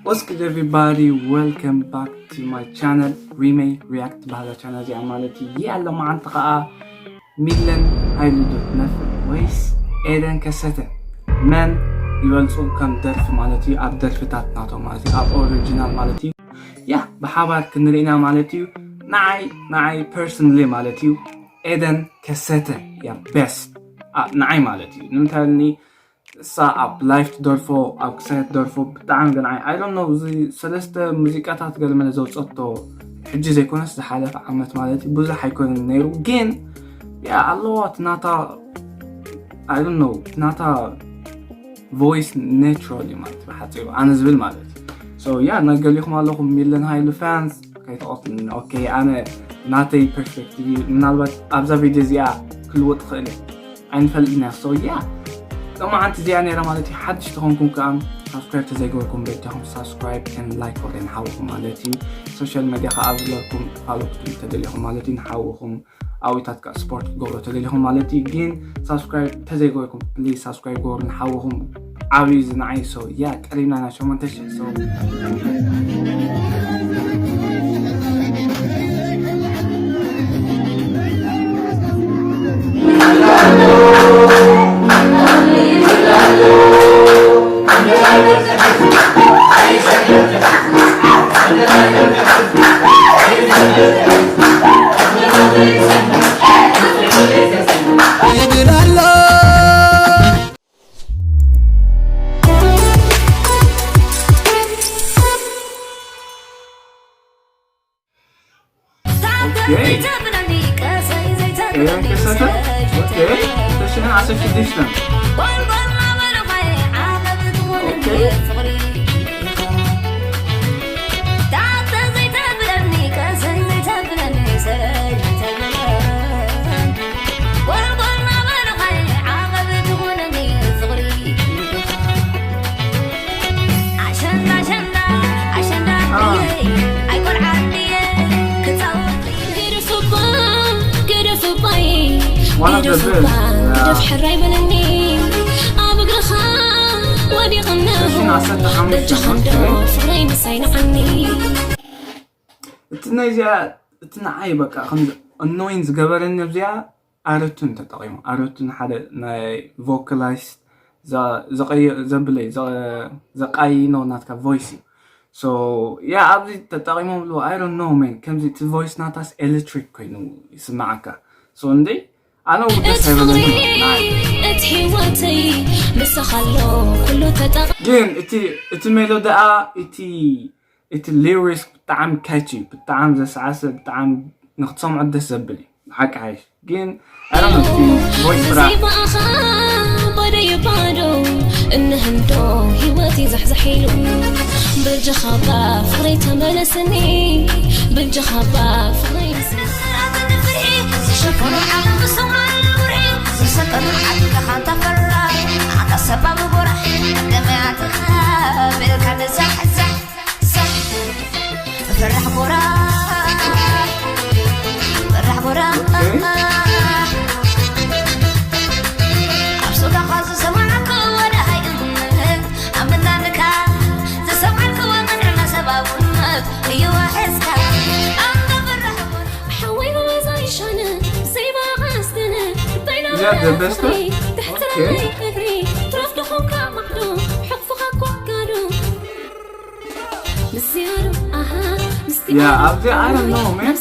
What's good, everybody? Welcome back to my channel, Remay React በሃላ ቻነል እዚኣ ማለት እዩ። ይህ ያለው መዓልቲ ከዓ ሚለን ሃይሉ ዶ ትነፍዕ ወይስ ኤደን ከሰተ መን ይበልፁ ከም ደርፊ ማለት እዩ። ኣብ ደርፍታት ናቶም ማለት እዩ፣ ኣብ ኦሪጂናል ማለት እዩ። ያ ብሓባር ክንርኢና ማለት እዩ። ንዓይ ንዓይ ፐርሰናሊ ማለት እዩ ኤደን ከሰተ ያ ቤስት ንዓይ ማለት እዩ። ንምንታይ እሳ ኣብ ላይፍ ትደርፎ ኣብ ክሳየት ደርፎ ብጣዕሚ ግን I don't know እዚ ሰለስተ ሙዚቃታት ገለመለ ዘውፀቶ ሕጂ ዘይኮነስ ዝሓለፈ ዓመት ማለት እዩ ብዙሕ ኣይኮነን ነይሩ ግን ያ ኣለዋ ትናታ I don't know ትናታ voice natural እዩ ማለት ብሓፂሩ ኣነ ዝብል ማለት so ያ ነገሊኹም ኣለኹም ሚለን ሃይሉ ፋንስ ከይተቐትሉኒ okay ኣነ ናተይ ፐርስፔክቲቭ እዩ ምናልባት ኣብዛ ቪድዮ እዚኣ ክልወጥ ክእል እየ ኣይንፈልጥና so yeah ሎማዓንቲ እዚኣ ነይራ ማለት እዩ ሓድሽ ተኾንኩም ከዓ ሳብስክራይብ ተዘይገበርኩም በጃኹም ሳብስክራይብ ን ላይክ ወደ ንሓውኹም ማለት እዩ social media ከዓ ኣብ ዘለኩም ፋሎ ክትብል ተደሊኹም ማለት እዩ ንሓውኹም ኣዊታት ከዓ ስፖርት ክትገብሮ ተደሊኹም ማለት እዩ ግን ሳብስክራይብ ተዘይገበርኩም ፕሊዝ ሳብስክራይብ ገበሩ ንሓውኹም ዓብዩ ዝንዓይ so yeah ቀሪብና ናብ ሸሞንተ ሽሕ so ግደፍ ሕራይ በለኒ ኣብ እግርኻ ወዲቐ እነሆ በጃኻ እንዶ ፍቕረይ ምሳይ ንዓኒ እቲ ናይ እዚኣ እቲ ንዓይ በቃ ከም ኣኖይን ዝገበረኒ ኣብዚኣ ኣረቱን ተጠቒሙ ኣረቱን ሓደ ናይ ቮካላይስት ዘብለይ ዘቃይኖ ናትካ ቮይስ እዩ so yeah ኣብዚ ተጠቒሞምሉ I don't know man ከምዚ እቲ voice ናታስ electric ኮይኑ ይስማዓካ so እንዴ ኣነ ውደስ ኣይበለኒ እቲ ህይወተይ ምሳኻ ኣሎ ኩሉ ተጠቕ ግን እቲ እቲ ሜሎዲኣ እቲ እቲ lyrics ብጣዕሚ catchy ብጣዕሚ ዘሰዓስዕ ብጣዕሚ ንክትሰምዖ ደስ ዘብል እዩ ሓቂ ሓይሽ ግን I don't know እቲ voice ስራሕ ብዘይባኻ ባዶ እዩ ባዶ እንህንዶ ህይወት ይዛሕዛሕ ኢሉ በጃኻ እባ ፍቕረይ ተመለስኒ በጃኻ እባ ፍቕረይ ዝሸፈኑ ዓለም ብሰማይ ብርሂ ዝሰጠኑ ዓድካ ካንታ ፈራ ኣታ ሰባብ ጎራሕ ደመያትኻ ቤልካ ንዛሕዛሕ ፈራሕ ጎራ ፈራሕ ጎራ ኣብ ሱዳኻ ዝሰማዕኩ ወደ ሃይእምነት ኣብ ምናንካ ዝሰማዕኩ ወመንዕና ሰባቡነት እዩ ዋሕዝካ ኣንተ ፈራሕ ጎራ ሓወይ ወዛ ይሻነ ዘይባቓ ኣስተነ ባይና Yeah, the best one. ትሕትረይ እግሪ ትረፍ ደኾንካ ማዕዶ ሕቕፍኻ ኮጋዶ Yeah, ኣብዚ I don't know man.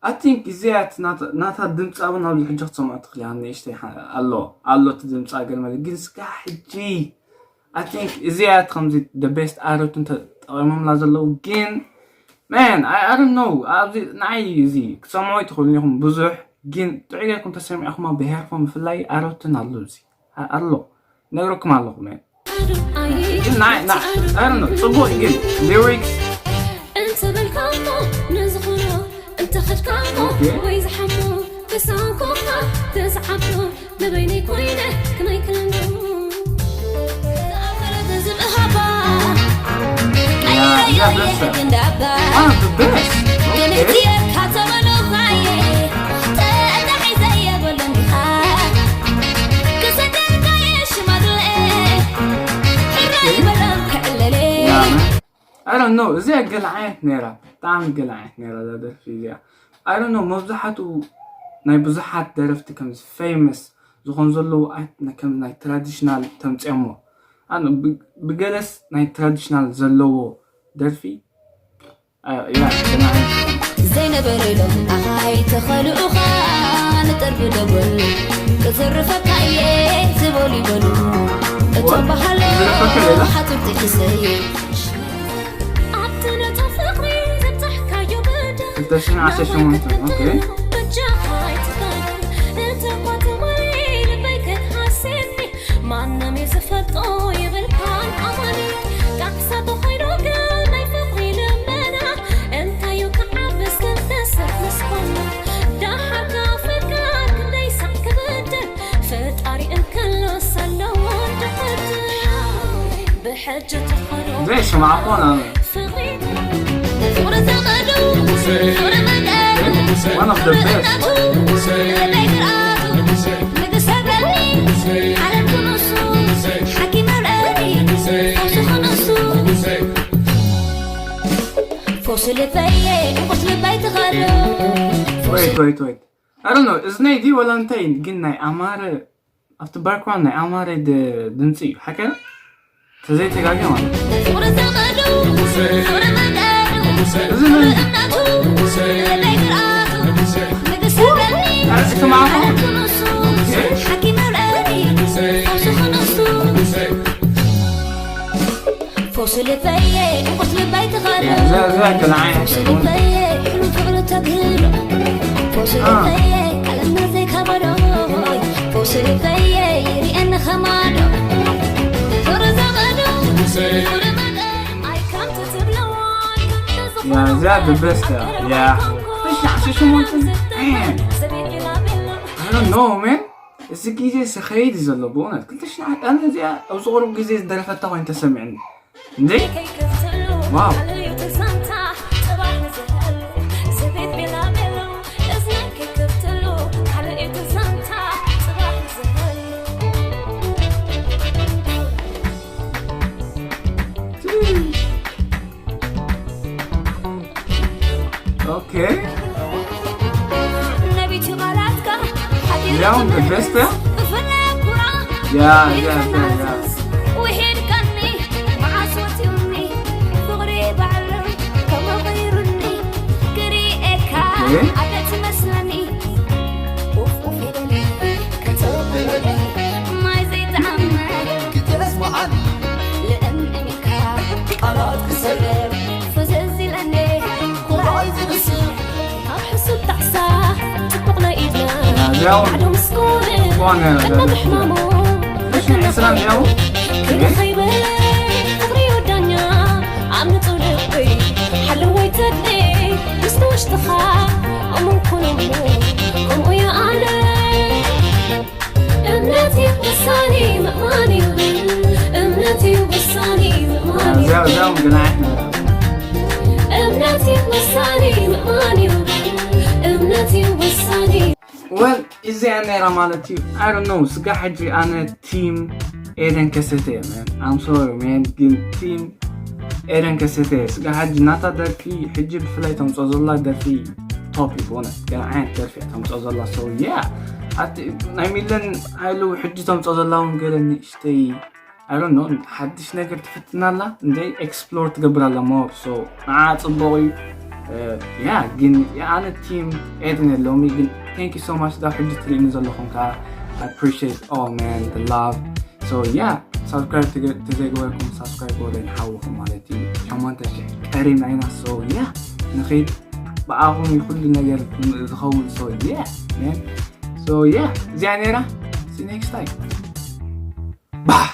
I think እዚኣ ናታ ድምፃ እውን ኣብዚ ሕጂ ክትሰምዖ ትኽእል እያ ንእሽተይ ኣሎ ኣሎ እቲ ድምፃ ገለ መለ ግን ስጋ ሕጂ I think እዚኣ ከምዚ the best ኣረቱን ተጠቒሞምላ ዘለዉ ግን man I don't know ኣብዚ ንዓይ እዚ ክትሰምዖ ይትኽእሉ ኢኹም ብዙሕ ግን ጥዑይ ጌርኩም ተሰሚዕኹማ ብሄርፎን ብፍላይ ኣረቱን ኣሎ እዚ ኣሎ ነግረኩም ኣለኹ man ግን ናይ ናይ I don't know ጽቡቅ ግን lyrics እንተበልካሞ ንዝኾኖ እንተኸድካሞ ወይ ዝሓሞ ተሳንኮኻ ተዝዓብዶ ንበይነይ ኮይነ ከመይ ክለምዶ ዝኣፈረ ዝብሃባ Yeah, yeah, that's it. እንዳባ One of the best. ግን Okay. እትየካ ተበሎኻየ ተታሒዘ የበሎን ዲኻ ክሰደልካየ ሽማግለ ሕራይ በሎም ክዕለለ Yeah, man. I don't know፣ እዚኣ ገለ ዓይነት ነይራ፣ ብጣዕሚ ገለ ዓይነት ነይራ እዛ ደርፊ እዚኣ። I don't know፣ መብዛሕትኡ ናይ ብዙሓት ደረፍቲ ከምዚ famous ዝኾኑ ዘለዉ ኣይ- ና- ከም ናይ traditional ተምፅኦሞ። ኣነ ብ- ብገለስ ናይ traditional ዘለዎ ደርፊ፣ ኣ- ያ፣ ገለ ዓይነት። ዘይነበረ ኢሎም ኣኻይ ተኸልኡኻ ንጠርቢ ደጎል። ክዝርፈካ እየ ዝበሉ ይበሉ። እቶም What? ባህሎ ዝርፈካ ሌላ? ሓቱርቲ ክሰይ። ኣብቲ ነታ ፍቕሪ ዘብጻሕካዮ በደል ክልተ ሽሕን ዓሰርተ ሸሞንተን፣ ኦኬ። በጃኻ ኣይትኸል። እንተ እኳ ተማሪ ልበይ ከትሓስየኒ፣ ማንም እዩ ዝፈልጦ ይብልካን ኣማኒ። ጣዕሳ ተኾይኑ ግን ናይ ፍቕሪ ልመና፣ እንታዩ ክዓብስ ክልተ ሰብ ምስ ኮና። ደሓር ከኣፍርካ ክንደይ ሳዕ ክበድል፣ ፈጣሪ እንከሎስ ኣለዎ ድሕር። ብሕጂ ተኾኑ ዘይ ስማዕኮን ኣነ። ፍቕሪ፣ ፍቕሪ ዘመዱ፣ ፍቕሪ መጠን፣ One of the best። ፍቕሪ እናቱ፣ ልበይ ግርኣቱ፣ ንግስ ሰብረኒ፣ ዓለም ኩኑሱ፣ ሓኪም ኣብረኒ፣ ፈውሲ ኩኑሱ። ፈውሲ ልበየ፣ እንቁስ ልበይ ትኸሉ። Wait, wait, wait. I don't know፣ እዝነይ ድዩ ወላ እንታይ ግን ናይ ኣማረ ኣብቲ ባክግራውንድ ናይ ኣማረ ድ- ድምፂ እዩ ሓቀ ተዘይተጋገ ማለት እዩ። ፍቕሪ ዘመዱ፣ ፍቕሪ መጠኑ፣ እዚ ምን እናቱ፣ ልበይ ግርኣቱ፣ ንግስ ሰብረኒ፣ ኣረ፣ ስማዕኹም። ዓለም ኩኑሱ፣ ሓኪም ኣብረኒ፣ ፈውሲ ኩኑሱ። ፈውሲ ልበየ፣ እንቁስ ልበይ ትኸሉ። እዛ- እዛ ገለ ዓይነት ፈውሲ ልበየ፣ ሕሉም ፍቕሪ ተግህሎ። ፈውሲ አ። ልበየ፣ ዓለምና ዘይካባዶ። ፈውሲ ልበየ፣ ይርእየኒ ከማዶ። ፍቕሪ ዘመዱ፣ ፍቕሪ መጠን፣ ኣይ ከምቲ ትብለዋ፣ ከምቲ ዝኾነ ያ፣ እዛ the best እያ። ያ። ክልተ ሽሕን ዓሰርተ ሸሞንተ፣ man። I don't know, man። እዚ ግዜ ስኸይድ እዩ ዘሎ ብእውነት። ክልተ ሽሕን ዓሰርተ፣ ኣነ እዚኣ ኣብዚ ቁሩብ ግዜ ዝደረፈታ ኮይኑ ተሰሚዕኒ። እንዴ? ዋው። ኦኬ። ያው the best። ያ፣ ያ፣ ያ፣ ያ። ውሒድካኒ መዓስ ወትዩኒ ፍቕሪ ባዕሉ ከመቐይሩኒ ክሪኤካ ኦኬ። ኣደ ትመስለኒ ኡፍ ኡፍ ኢለኒ ከተብለኒ ማይ ዘይጠዓመ ክትረስመዓኒ ልእምእኒካ ቃላት ክሰርር ፍዝዝ ኢለኒ ኩራይ ዝብስር ካብ ሕሱም ጣዕሳ ጽቡቕ ናይ ኢድና ያው ማዕዶ ምስኩን ዝኾነ ቅድሚ ምሕማሙ መከና ዕስራን ያው ክብሪ ኸይበ ፍቕሪ ወዳኛ ኣብ ንጹህ ልበይ ሓለወይ ተድለይ ምስቲ ውሽጥኻ እሙን ኩን እሞ ከምኡ እየ ኣነ እምነት እዩ ውሳኔ ምእማን እዩ እምነት እዩ ውሳኔ ምእማን እዩ እዚኣ እዚኣ ግናሕ እምነት እዩ ውሳኔ ምእማን እዩ እምነት እዩ ውሳኔ ወል እዚኣ ነይራ ማለት እዩ። I don't know፣ ስጋ ሕጂ ኣነ ቲም ኤደን ከሰተ እየ፣ man። I'm sorry, man፣ ግን ቲም ኤደን ከሰተ እየ። ስጋ ሕጂ ናታ ደርፊ ሕጂ ብፍላይ ተምፅኦ ዘላ ደርፊ ቶፕ እዩ፣ ብእውነት ገለ ዓይነት ደርፊ እያ ተምፅኦ ዘላ። So yeah፣ ኣቲ ናይ ሚለን ሃይሉ ሕጂ ተምፅኦ ዘላ እውን ገለ ንእሽተይ I don't know፣ ሓድሽ ነገር ትፍትና ኣላ፣ እንደ ኤክስፕሎር ትገብር ኣላ more። So ንዓ ፅቡቕ እዩ። እ፣ ያ ግን ኣነ ቲም ኤደን የለውም ግን thank you so much ዳብ ሕጂ ትርእኒ ዘለኹም ከዓ I appreciate all, man, the love። So yeah፣ ሳብስክራይብ ተዘይገበርኩም ሳብስክራይብ ገበሩ ንሓውኹም ማለት እዩ። ሸሞንተ ሽሕ ቀሪብና ኢና። So yeah፣ ንኸይድ ብኣኹም እዩ ኩሉ ነገር ዝኸውን። So yeah, man. So yeah፣ እዚኣ ነይራ። See you next time. Bah!